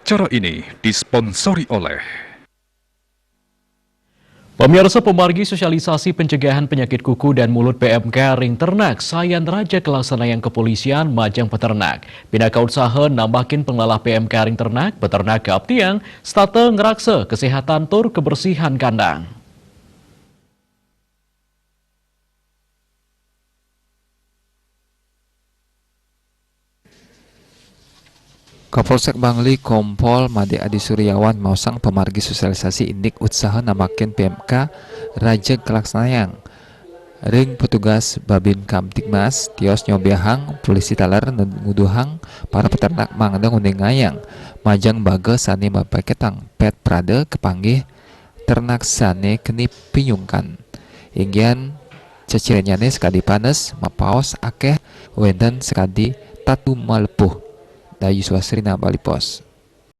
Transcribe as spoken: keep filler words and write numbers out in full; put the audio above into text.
Acara ini disponsori oleh Pemirsa, pemargi sosialisasi pencegahan penyakit kuku dan mulut P M K ring ternak sayan raja kelaksanayang kepolisian majeng peternak. Pinaka utsaha nambakin panglalah P M K ring ternak, peternak kaaptiang setata ngraksa kesehatan tur kebersihan kandang. Kapolsek Bangli Kompol Made Adi Suryawan maosang pamargi sosialisasi indik utsaha nambakin P M K rajeg kalaksanayang. Ring petugas Babin Kamtibmas tios nyobiahang polisi taler nguduhang para peternak mangda nguningayang majeng baga sane mapaketang pet prada kapanggih ternak sane keni pinyungkan. Inggihan cecirennyane sakadi panes, mapaos akeh, wenten sakadi tatu malepuh. Dayu Swasrina, Bali Post.